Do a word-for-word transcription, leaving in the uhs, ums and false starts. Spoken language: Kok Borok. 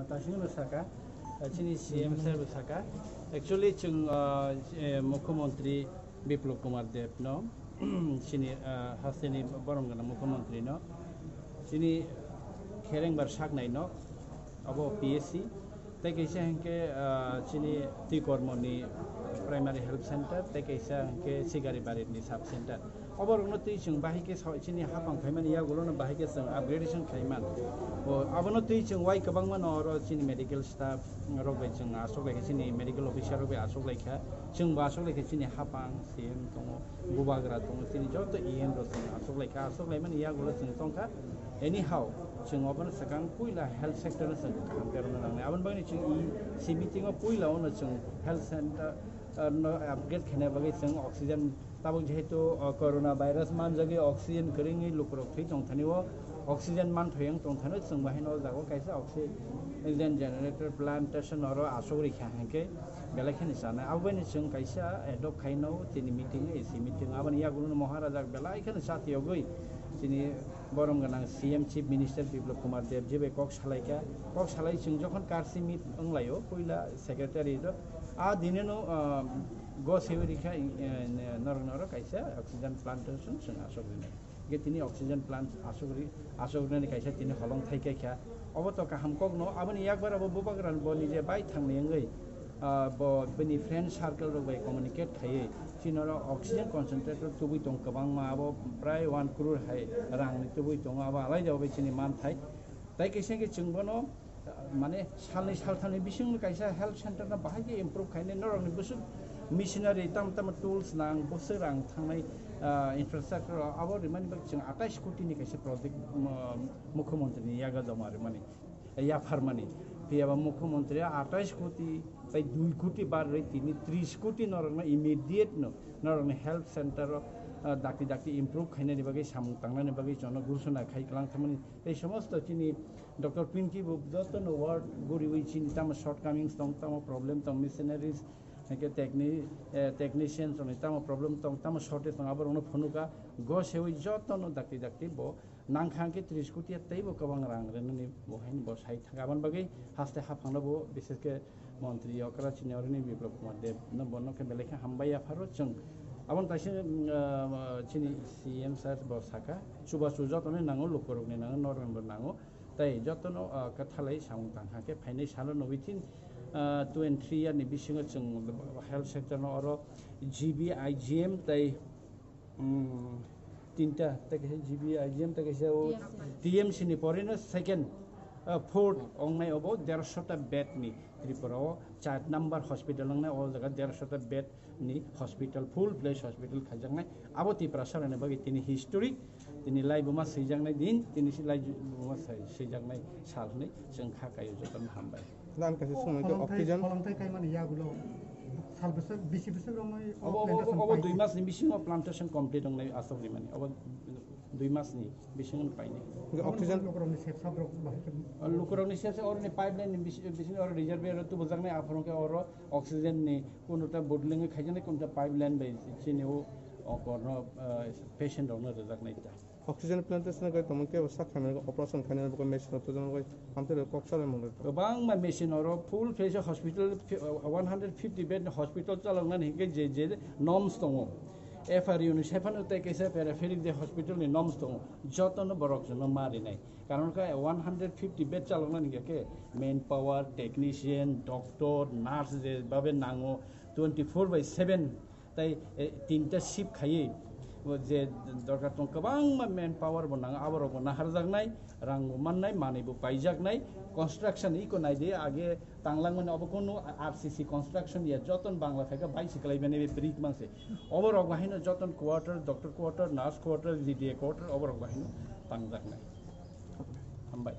Tasingno saka, chini C M sir bo saka. Actually, chwng, ah, eh, Mukhyamantri Biplab Kumar Deb no, chini, ah, hasteni borom gana Mukhyamantri no, chini kherengbar saknai no, abo P S C. Tei kaisa hwnkhe, ah, chini Twikormo ni Primary Health Center, tei kaisa hwnkhe Sigaribari ni Sub Center. Oborokno twi chwng bahai khe sa-, chini hapang khaimani yagulono bahai khe chwng upgradation khaiman. O, abono twi chwng wai kwbangmano oro chini medical staff rok bai chwng aswk lai kha, chini medical officer rok bai aswk lai kha, chwngbo aswk lai kha, chini hapang C M tongo, bubagra tongo, chini joto E M rok chwng aswk lai kha, aswk laimani yagulo chwng tong kha. Anyhow, chwng obono swkang puila health sector no chwng kaham khe rwna nangnai. Aboni bagwi chwng e C meeting o puila ono chwng health center, ah, no upgrade khaina bagwi chwng oxygen Tabuk jehetu, o, corona virus manjagwi oxygen kwrwngwi lukurok thwi tongthani o oxygen manthai wng tongthani o chwng bahai no o jaga o kaisa oxygen generator plantation oro aswk rikha hinkhe belai kheno chanai. Aboni chwng kaisa adopt khaino tini meeting, A C meeting, aboni yagulo no Maharaja belai kheno chatiyogwi tini borom gwnang C M Chief Minister Biplab Kumar Deb jibai kok salaikha. Kok salai chwng jokhon karsi meet wnglaio puila secretary rok, a dinino, o, Go sewi rikha, eh, norok norok kaisa oxygen plantation chwng aswk rinai. Hingke tini oxygen plant aswk ri, aswk rinani kaisa tini holong thai khe kha. Obo to kaham kok no, aboni yakbar abo bubagra bo nije bai thangni wngwi, ah, bo bini friend circle rok bai communicate khaiwi chini oro oxygen concentrator tubui tong kwbangma, abo prai one crore hai rang ni tubui tongo, abo alai jabo bai chini man thai. Tai kaisa hingke chwng bono mane salni salthamni bisingo kaisa health center no bahai khe improve khainai, norokni bwswk machinery tam tam tools nang, bwswk rang thangnai, ah, infrastructure abo rimani bagwi chwng atais koti ni kaisa project, um, Mukhyamantri ni yago joma rimani, yapharmani. Phiyaba Mukhyamantri atais koti tai dui koti bar rwi tini tris koti norokno immediate no norokni health center o, ah, dakti dakti improve khainani bagwi samung tangnani bagwi chwngno gurusona khai kwlang thangmani. Tei somosto chini Doctor Pinky bo jotono word guriwi chini tamo shortcomings tong, tamo problem tong, missionaries, hingke techni-, eh, technicians rokni tamo problem tong, tamo shortage tong, aborokno phunuka, go sewi jotono dakti dakti bo nangkha hingke tris koti teibo kwbang rang rwnani bo haino bo sai thangka. Aboni bagwi haste haphangno bo bishesh khe Montri okra chini orini Biplab Kumar Deb no bono khe belai khe hambai yapharo chwng. Aboni kaisa, mm, ah, chini C M sir bo saka, chubachu jotono nango, lukurokni nango, norokni bo nango. Tai jotono, ah, kwthalai samung tangkha khe phainai salo no within, ah, two and three year ni bisingo chwng health sector no oro G B, I G M tai, mm, tinta, tai kaisa G B, I G M tai kaisa o T M C. T M C ni porino second, ah, fourth ongnai obo dersho ta bed ni Tripura o char number hospital ongnai o jaga dersho ta bed ni hospital, full fledged hospital khaijaknai. Abo Tiprasa rokni bagwi tini historic, tini laibuma swijaknai din, tini si laibuma sai-, swijaknai sal hwnwi chwng kha kaio jotono hambai. Nang kaisa swngmung khe Pholongthai, oxygen. Pholongthai kaimani yagulo sal bwswk, bisi bwswk romwi o Obo, obo, plantation obo pai dui khe. Masni bisingo plantation complete wngnai aswk rimani. Obo dui masni bisingo painai. Hingke oxygen. Lukurokni sep sap rok bahai khe. Lukurokni sep sap oroni pipeline ni bisi-, bisingo oro reservoir tubujaknai aphuru khe oro oxygen ni Kunota bottling khaijaknai, kunota pipeline bai chini o, o korno, eh, patient rokno rwjaknai ta. Oxygen plantation gai tongmani kebo sak khaimani operation khainani bagwi machine rok twijlangwi hamtwi rok kok salai mangwi. Kwbangma machine oro full fledged hospital, one hundred fifty bed hospital chaloknani hingke je je norms tongo. F R U ni sephano tei kaisa peripheral de hospital ni norms tongo. Jotono borok jono ma rinai. Karon khe one hundred fifty bed chaloknani hingke khe manpower, technician, doctor, nurse je babe nango twenty four by seven tai, eh, tinta shift khaiwi, o je dorkar tong kwbangma manpower bo nango, aborok bo naharjaknai, rang bo mannai, manwi bo paijaknai, construction iko naidi age tanglangmani obo kunu R C C construction ya joton Bangla phaikha bai siklai bini brick mangse. Oborok bahino joton quarter, doctor quarter, nurse quarter, G D A quarter, oborok bahino tangjaknai. Hambai.